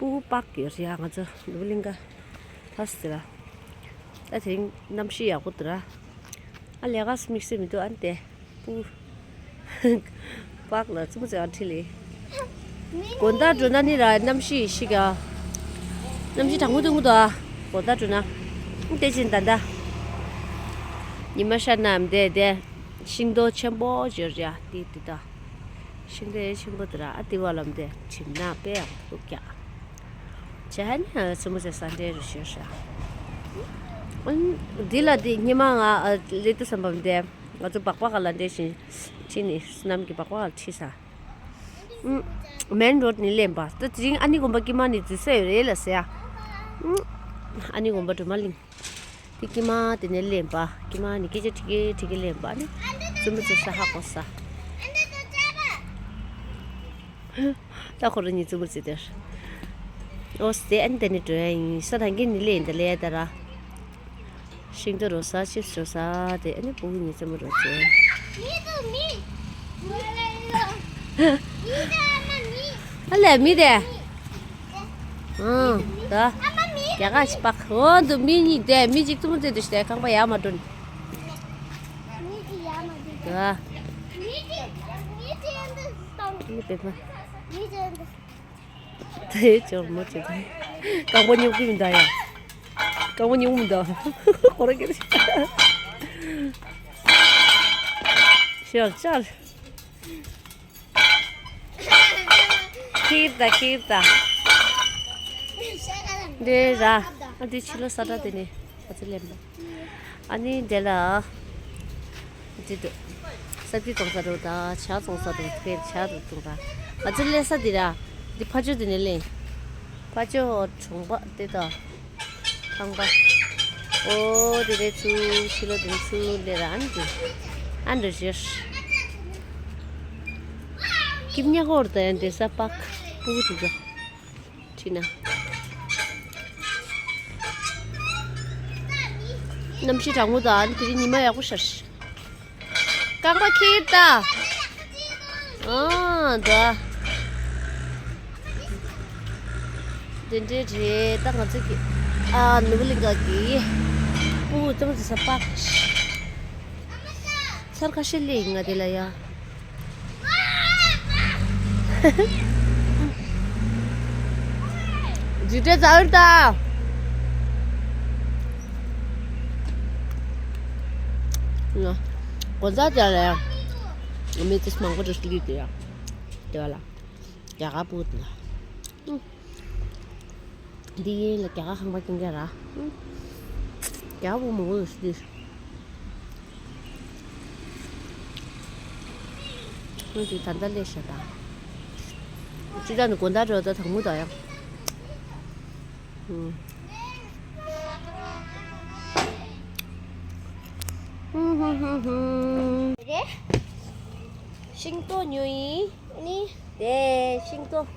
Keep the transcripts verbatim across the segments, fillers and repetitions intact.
སྤུ་གུ་པགས་ཡོད་རེད་ཡ། ང་ཚོ་ནོར་བུ་གླིང་ག་ཕ་སི་ལ། ད་དེ་རིང་གནམ་གཤིས་ཡག་པོ་འདུག་ར། ཨ་ལས་ཀ་དམིགས་བསལ་མི་འདུག་ཨ་ནི་དེ་སྤུ་གུ་པགས་ལ་རྩེད་མོ་རྩེ་བ་ཁྲིད་ལེ། དགོང་དག་འགྲོ་ན་ནི་ར་གནམ་གཤིས་ཤིག་ཨ། གནམ་གཤིས་གྲང་མོ་གཏོང་གི་འདུག་ཨ། དགོང་དག་འགྲོ་ན། དེ་བཞིན་ད་ལྟ་ཉི་མ་ཤར་ནའམ་དེ་དེ་ཤིང་ཏོག་ཆེན་པོ་ཅིག་ཡོད་རེད་ཡ། དེ་དེ་ད། ཤིང་འབྲས་ཆེན་པོ་དེ་ར་ཨ་དེ་བ་ལམ་དེ་བྱིན་ན་དཔེ་ཡག་པོ་འདུག་ཀྱ། བྱས་ཧ་ནི་ཨ་རྩེད་མོ་རྩེ་ས་འདྲེ་རུ་ཤེར་ཤ། ཨ་འདི་ལ་དེ་ཉི་མ་ང་ཨ་སླེབས་དུས་བསམ་པ་དེ་ང་ཚོ་སྦག་སྦག་ག་ལ་འདྲེ་བཞིན་ཁྲིད་ནས་བསོད་ནམས་ཀྱི་སྦག་སྦག་ག་ལ་ཁྲིད་ས། ཨུམ། མེན་རོ་ཌི་ནས་སླེབས་པ་ད་དེ་རིང་ཨ་ནི་དགོན་པ་དཀྱིལ་མ་ནས་འཛུལ་ས་ཡོད་རེད་ལ་ཟེར་ཡ། ཨུམ། ཨ་ནི་དགོན་པ་སྒྲོལ་མ་གླིང་། དེ་དཀྱིལ་མ་དེ་ནས་སླེབས་པ། དཀྱིལ་མ་ནས་སྐད་ཆ་དྲི་གི་དྲི་གི་སླེབས་པ་ནི། རྩེད་མོ་རྩེ་ས་ཧ་གོ་ས། ད་ཁོ་རང་གཉིས་རྩེད་མོ་རྩེ་དེར། ཨོ་སྟེ་ཨན་དེ་ནས་འགྲོ་ཡ་ཡིན་ས། ད་གིན་ནི་སླེབས་ཡིན་ད་ལས་ཡ་ད་ར། ཤིང་ཏོག་རོ་ས་ཆིབས་རོ་ས་དེ་ཨ་ནི་སྤུ་གུ་གཉིས་རྩེད་མོ་རོ་རྩེ། ཨ་ལས་མི་དེ། ཨང་། ད། རྒྱ་གར་ཕྱི་པག་འོ་འདུག་མི་གཉིས་དེ་མི་གཅིག་ཙུམ་ཙེ་དུ་ཞིག་རྐང་པ་ཡར་མ་འགྲོ་ནི། ད། མི་དཔེ་མ། དེ་ཅོར་མོ་ཅོ་དེ། རྐང་པ་སྙོབ་ཀྱི་མི་འདུག་ཡ། རྐང་པ་སྙོབ་མི་འདུག་ཁོ་ར་ཀྱི། ཤར་ཤར། ཁྱེར་ད་ཁྱེར་ད། འདི་ར། ཨ་འདི་ཕྱི་ལོགས་ས་ཁྲ་དེ་ནས་ཨ་ཙི་སླེབས་ན། ཨ་ནི་འདི་ལ། འདི་འདུག་ས་ཕྱི་གཏོང་ས་འགྲོ་ད་ཇ་བཙོང་ས་འགྲོ་ཕེབས་ཇ་འགྲོ་འཐུང་ད། ང་ཚོ་སླེབས་ས་འདི་ར། འདི་ཕ་ཇོ་དེ་ནས་སླེབས། ཕ་ཇོ་གྲོང་པ་དེ་ད། ཁང་པ། ཨོ་དེ་རེད་ཚུར་ཕྱི་ལོགས་དེ་ཚུར་སླེབས་ར་ཨ་ནི་འདི། ཨ་འདྲ་ཞིག་སྐྱིབ་ཉག་ཧོར་དང་འདྲེ་ས་པག་སྤུ་གུ་དེ་ཚོ་ཁྲིད་ན། གནམ་གཤིས་གྲང་མོ་དང་དེ་རིང་ཉི་མ་ཡག་པོ་ཤར། རྐང་པ་ཁྱེར་ད། ཨ་ད། དེ་འདྲའི་རེད་ད་ང་ཚོ་གི་ཨ་ནུབ་ལི་ག་གི་སྤུ་གུ་ཙམ་ཙམ་ས་པག་ཚར་ཁ་ཤས་ལས་ང་དེ་ལ་ཡ། འཇིགས་བྲལ་ཟ་འུར་ད། ང་གོ་ས་ཅག་ལ་ཡ། མི་ཚེ་མང་པོ་རེ་སླེབས་དེ་ཡ། དེ་བ་ལ་རྒྱ་གར་བུད་ལ། འདི་ཡིན་ལ་རྒྱ་གར་ཁང་པ་སྐྱོང་རྒྱ་ར། རྒྱ་གར་བུ་མང་པོ་ཡོད་སྲིད། ཁོང་གིས་ད་ལྟ་སླེབས་ཤག་ད། ཅི་ལྟར་ནི་དགོང་དག་འགྲོ་ད་དང་མོ་ད་ཡང་། ཧུང་ཧུང་ཧུང་ཧུང་། རེད། ཤིང་ཏོག་ཉོ་ཡིན། ནི། དེ་ཤིང་ཏོག་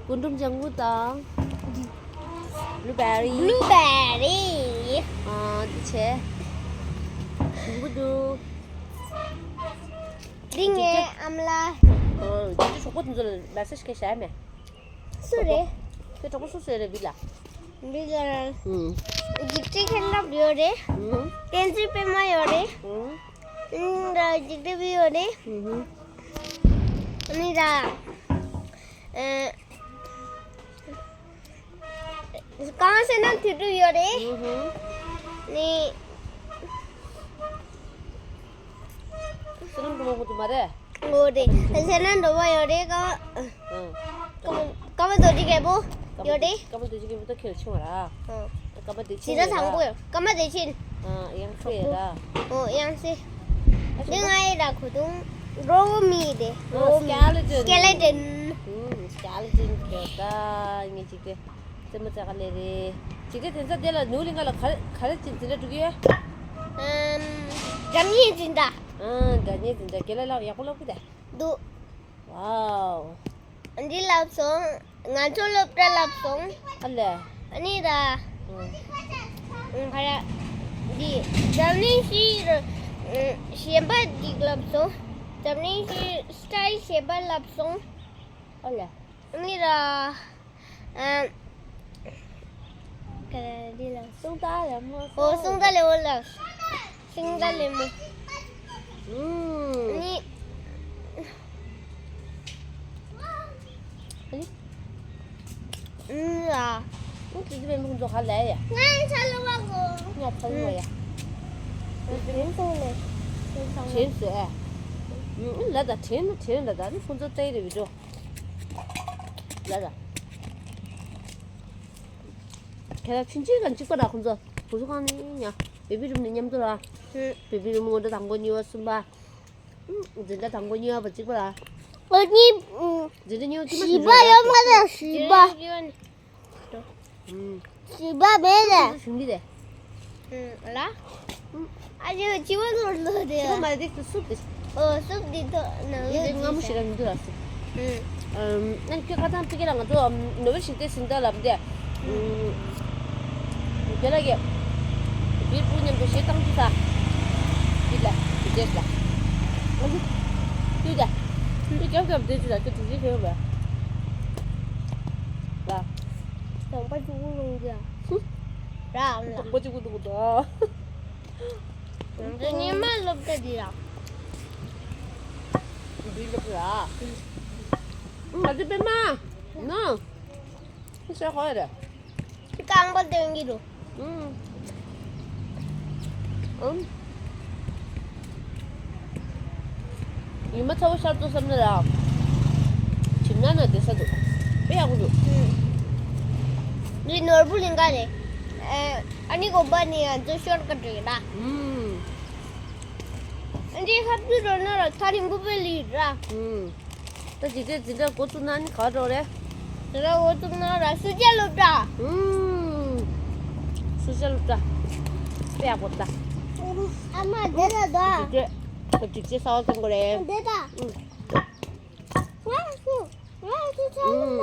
རྐུན་འབྲུམ་ལྗང་གུ་དང་། Blueberry. Blueberry. ཨ་འདི་བྱས། ཞིམ་པོ་འདུག་འདི་ངའི་ཨ་མ་ལགས། ཨོ་འདི་གྲོགས་པོ་དེ་ཚོ་ལ་མེ་སེ་ཇི་སྐད་བྱས་མེད། སུ་རེད། ཁྱོད་གྲོགས་པོ་སུ་སུ་རེད་བི་ལ། བི་ལ། ཨུམ། འཇིགས་བྲལ་ཁྱེད་རང་ཡོད་རེད། ཨུམ། བསྟན་འཛིན་པད་མ་ཡོད་རེད། ཨུམ། ཨུམ་ད་འཇིགས་བྲལ་བི་ཡོད་རེད། ཨུམ། ཨ་ནི་ད། ཨ། གང་ཟེར་ན་དུད་འགྲོ་ཡོད་རེད། ཨུམ། ནི། བསོད་ནམས་གྲོགས་པོ་དུ་མ་རེད། ཨོ་རེད། ཟེར་ན་འགྲོ་བ་ཡོད་རེད་ཀ། ཨང་། ཀ་མ་ཀ་མ་རྡོ་རྗེ་རྒྱལ་པོ་ཡོད་རེད། ཀ་མ་རྡོ་རྗེ་རྒྱལ་པོ་ད་ཁྱོད་ཆུང་བ་ར། ཨང་། ཀ་མ་བདེ་ཆེན་ཡོད་ར། ཟེར་ན་བཟང་པོ་ཡོད། ཀ་མ་བདེ་ཆེན། ཨང་། གཡང་སེ་ཡོད་ར། ཨོ་གཡང་སེ། ཨ་འདི་ང་ཡི་ར་གོས་ཐུང་། རོ་མི་རེད། རོ་མི། Skeleton. Skeleton. ཨང་། Skeleton ཁྱོད་ད་ངས་ཅིག་དེ། རྩེད་མོ་རྩེ་ག་ལེ་རེད། ཅི་སྟེ་དེ་ཚོ་དེ་ལ་ནུ་ལིང་ག་ལ་ག་རེ་ག་རེ་ཅིག་འཛིན་གྲྭ་འགྲོ་གི་ཡོད། ཨམ། སྒྲ་སྙན་འཛིན་གྲྭ། ཨང་། སྒྲ་སྙན་འཛིན་གྲྭ་རྒན་ལགས་ལགས་ཡག་པོ་སློབ་གི་དེ། འདུག་ཝའོ། འདི་བསླབས་སོང་། ང་ཚོ་སློབ་གྲྭ་བསླབས་སོང་། ཨ་ལེ། ཨ་ནི་ད། ཨང་། ཨང་། ག་རེ། འདི། འཛམ་གླིང་སྤྱིའི་ར། ཨང་། གཞན་པ་འདི་བསླབས་སོང་། འཛམ་གླིང་སྤྱིའི་སི་ཊལ་གཞན་པ་བསླབས་སོང་། ཨ་ལེ། ཨ་ནི་ད། ཨ། ག་རེ་ལ། སུང་ཏ་ལེ་མོ། ཨོ། སུང་ཏ་ལེ་མོ་ལ། སུང་ཏ་ལེ་མོ། ཨུམ། ནི། ཨུམ་ཨ། ཨུམ། ཙི་ཙི་པད་མ་ཁོང་ཚོ་ག་ལ་ཡ། ང་ཚ་ལུ་བ་གོ། ང་ཚ་ལུ་བ་ཡ། དྲན་སོང་ནས། དྲན་སོང་ནས། དྲན་སོང་ཨ། ཨུམ། ལ་ད་དྲན་ན་དྲན་ལ་ད་ནི་ཁོང་ཚོ་ལྟ་ཡི་རེད་བི་འགྲོ། ལ་ད། ཁྱེད་རང་ཆུང་ཆུང་གང་གཅིག་པ་ར་ཁོང་ཚོ་བུ་ཚོ་གང་ནས་ཉ། བེ་བི་རུམ་ནས་མཉམ་དུ་ར། ཧུམ། བེ་བི་རུམ་སྔོན་འགྲོ་དང་པོ་གཉིས་པ་གསུམ་པ། ཨུམ། འཛིན་གྲྭ་དང་པོ་གཉིས་པ་གཅིག་པ་ར། ཨོ་གཉིས། ཨུམ། འཛིན་གྲྭ་གཉིས་པ་གཅིག་པ་བཞི་པ་ཡོད་མ་རེད། བཞི་པ། ཨུམ། བཞི་པ་མེད་ལ། ཞུང་གི་རེད། ཨུམ། ལ། ཨ་ཅེ་བྱི་བ་ནོར་ལོ་དེ། བྱི་བ་མ་རེད་དེ་སུབ་དེ། ཨོ་སུབ་དེ་ཐོག་ནང་ལོ་དེ་སྔ་མོ་ཞིག་ར་མི་འདུག་ར་སུབ། ཨུམ། ཨམ། ཨ་ཁྱོད་ཁ་ཚང་ཕི་ཀེ་ར་ང་ཚོ་ནོ་བེལ་ཞིག་དེ་སིན་ད་ལབ་དེ། ཨུམ། དེ་ལ་གི། བིར་བུ་མཉམ་དུ་ཞེ་བཏང་དུ་ས། དེ་ལ་དེ་རེད་ལ། ཨ་ནི། དུས་ད། དུས་རྒྱབ་རྒྱབ་དེ་དུས་ལ་ཁྱོད་དུས་ཞེ་ཞེ་བ། ལ། དང་པ་ཅུ་གུ་རུང་གི། ར་ཨམ་ལ། དང་པོ་གཅིག་པུ་འདུག་གོ་ད། ཉི་མ་སློབ་གྲྭ་འདི་ར། འདི་སློབ་གྲྭ་ར། ང་ཚོ་པད་མ། ནོ། ཤ་ཁོ་ར། རྐང་པ་སྟོན་གྱི་འདུག་ཨུམ། ཨུམ། ཉི་མ་ཚ་བོ་ཤར་ཏོ་བསམ་ན་ར། ཁྱིམ་ནང་ན་བསྡད་ས་འདུག་དཔེ་ཡག་པོ་འདུག་ཨུམ། འདི་ནོར་བུ་གླིང་ག་རེད། ཨ་ནི་དགོན་པ་ནི་ང་ཚོ་ཤོར་ཀ་རེད་ལ། ཨུམ། ཨ་འདི་ཧབ་ཏུ་རོ་ན་ར་ཐག་རིང་པོ་པོ་ལི་ར། ཨུམ། ད་འཇིགས་བྲལ་འཛིན་གྲྭ་འགོ་བཙུགས་ན་ནི་ག་འགྲོ་རེད། འཛིན་གྲྭ་འགོ་བཙུགས་ན་ར་སུ་ཇཱ་སློབ་གྲྭ། ཨུམ། སུ་ཇཱ་སློབ་གྲྭ། དཔེ་ཡག་པོ་ད། ཨ་མ་འདི་ལ་ད། འཇིགས་བྲལ་འཇིགས་བྲལ་གསར་པ་སྐྱོང་དགོས་རེད། འདི་ད། ཨུམ། ང་སུ་ང་སུ་ཚ་ལུ་མ། ཨུམ།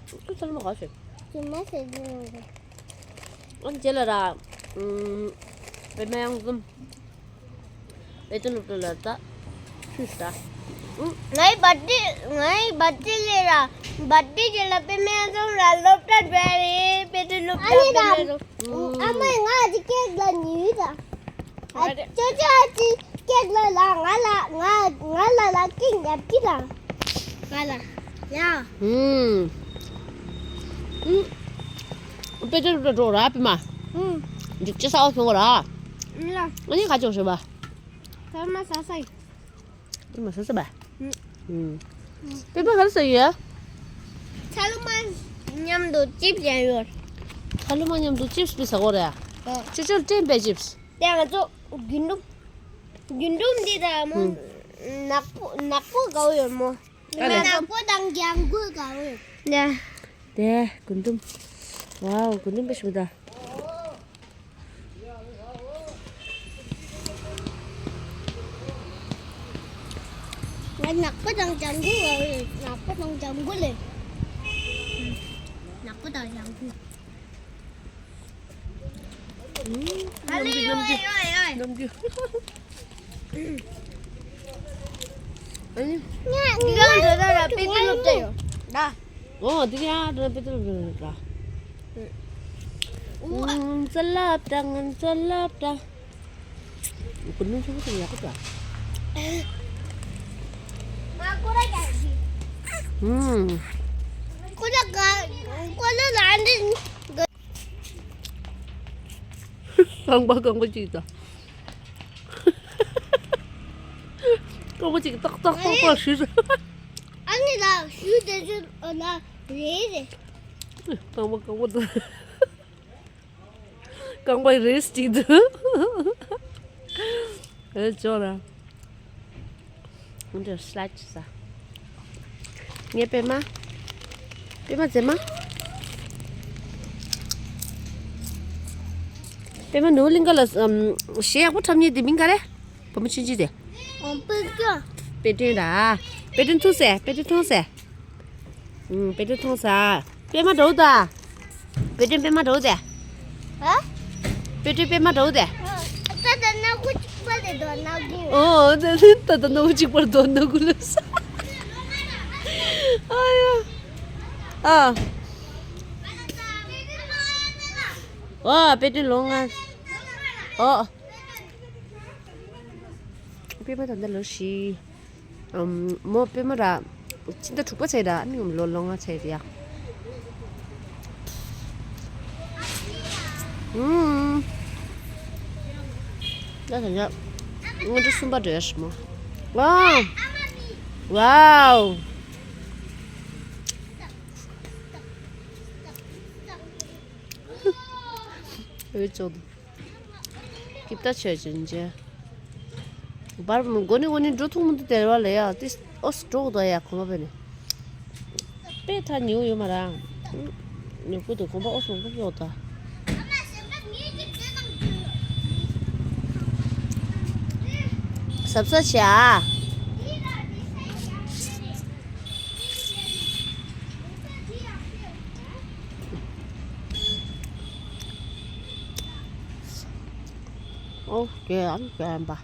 སུ་ཚ་ལུ་མ་ག་ཞིག་ཇི་མ་ཟེར་གྱི་ཡོད་རེད། ཨ་ནི་རྗེས་ལ་ར། ཨུམ། པད་མ་གཡང་འཛོམས། པད་མ་སློབ་གྲྭ་ལ་ད། ཤུ་ཤ། ཨུམ། ངའི་བར་ཐི་ངའི་བར་ཐི་ལས་ར། བར་ཐི་རྗེས་ལ་པད་མ་གཡང་འཛོམས་ར་སློབ་གྲྭ་འགྲོ་ཡ་རེད། པད་མ་སློབ་གྲྭ། ཨ་ནི་པད་མ་གཡང་འཛོམས། ཨུམ། ཨ་མ་ང་ཅིག་ཀེག་ལ་ཉོས་ད། ཨ་ཅོ་ཅོ་ཨ་ཅི་ཀེག་ལ་ལ་ང་ལ་ང་ང་ལ་ལ་ཀེག་ཉབ་ཀི་ལ། ང་ལ། ཡ། ཨུམ། ཨུམ། པད་མ་སློབ་གྲྭ་འགྲོ་ར་པད་མ། ཨུམ། འཇིགས་བྱེད་ས་བ་ཤོང་ར། ཨུམ་ལ། ཨ་ནི་ཁ་ཅོག་ཤོད་པ། ཐ་མ་ས་ས་ཡི། པད་མ་ས་ས་བ། ཨུམ། ཨུམ། པད་མ་ག་རེ་ཟ་ཡོད། ཚ་ལུ་མ་མཉམ་དུ་ཅིབ་ཡང་ཡོད། ཚ་ལུ་མ་མཉམ་དུ་ཅིབ་པི་ཟ་གོ་ར། ཨ། ཅོ་ཅོ་སྤྲད་པའི་ཅིབ། དེ་ང་ཚོ་རྒུན་འབྲུམ། རྒུན་འབྲུམ་འདི་དང་མོ། ཨུམ། ནག་པོ་ནག་པོ་དགའ་བོ་ཡོད་མོ། ཨ་ལེ། ནག་པོ་དང་ལྗང་གུ་དགའ་བོ་ཡོད། ནས། དེ་རྒུན་འབྲུམ། ཝའོ་རྒུན་འབྲུམ་དཔེ་ཞིམ་ད། ང་ནག་པོ་དང་ལྗང་གུ་དགའ་བོ་ཡོད། ནག་པོ་དང་ལྗང་གུ་ལས། ནག་པོ་དང་ལྗང་གུ། ཨ་ལེ་ཡོ་ཡོ་ཡོ། ནམ་རྒྱུན། ཨ་ནི། ང་ང་འདི་ག་འདི་ལ་ར་པེ་ཏི་སློབ་གྲྭ་ཡོད་ད། ཨོ་འདི་ག་ཡང་ར་པེ་ཏི་སློབ་གྲྭ་ཡོད་ད། ཨུ། ང་ཚོ་སློབ་གྲྭ་ང་ཚོ་སློབ་གྲྭ། ཀུན་སློང་ཆེན་པོ་ཞིག་ཡག་པོ་འདུག་ང་ཀོ་ར་རྒྱག་གི། ཨུམ། ཀོ་ར་ག་ཀོ་ར་ལ་འདི། རྐང་པ་རྐང་པ་གཅིག་དང་། རྐང་པ་གཅིག་ཏག་ཏག་ཏག་ཏག་ཞུས། ཨ་ནི་ལ་ཞུས་དེ་ཚོ་ལ་རེད་རེད། རྐང་པ་རྐང་པ་དང་། རྐང་པའི་རེས་གཅིག་ཏུ། ཨེ་ཅོ་ར། འདི་སླད་ཅི་ས། ངའི་པད་མ། པད་མ་མཛེས་མ། པད་མ་ནོར་བུ་གླིང་ག་ལ་ཨམ་གཞས་ཡག་པོ་འཁྲབ་མཁན་དེ་མིང་ག་རེ། བུ་མོ་ཆུང་ཆུང་དེ། ཨོ་པད་སྐྱོ། པད་སྒྲོན་ར། པད་སྒྲོན་ཐུག་སེ་པད་སྒྲོན་ཐུག་སེ། ཨུམ། པད་སྒྲོན་མཐོང་ས། པད་མ་འགྲོ་ད། པད་སྒྲོན་པད་མ་འགྲོ་དེ། ཨ། པད་སྒྲོན་པད་མ་འགྲོ་དེ། ཨ། ད་ད་ནག་པོ་གཅིག་པ་དེ་དོ་ནག་པོ། ཨོ་ད་ད་ད་ནག་པོ་གཅིག་པར་དོ་ནག་པོ་ལབ་ས། ཨ་ཡ། ཨ། ཨོ་དཔེ་སྟོན་ལོ་ལྔ། ཨོ། པད་མ་ད་ལྟ་ལོ་བཞི། ཨམ། མོ་པད་མ་ར། ཕྱི་ཟླ་དྲུག་པ་ཚེས་ར་ཨ་ནི་ལོ་ལོ་ལྔ་ཚེས་རེད་ཡ། ཨུམ། ད་ད་ཡ། སྔོན་འགྲོ་གསུམ་པ་འགྲོ་ཡ་ཞིག་མོ། ཝའོ། ཝའོ། འོད་ཅོག་འདུག་སྐྱིབས་ད་ཆོས་ཅན་ཅན། བར་མ་མགོ་ནི་འོ་ནི་འགྲོ་ཐུང་མི་འདུག་དེ་བ་ལ་ཡ་ཏིས་ཨོ་སི་འགྲོ་དོ་ཡ་གོ་མ་པེ་ནི། པེ་ཐ་ཉིའུ་ཡོད་མ་ར། ཉོ་གུ་དུ་གོམ་པ་ཨོ་སི་འགོ་ཡོད་ད། སབ་སབ་བྱ། ཨོ་ཀེ་ཨམ་ཀེ་ཨམ་པ།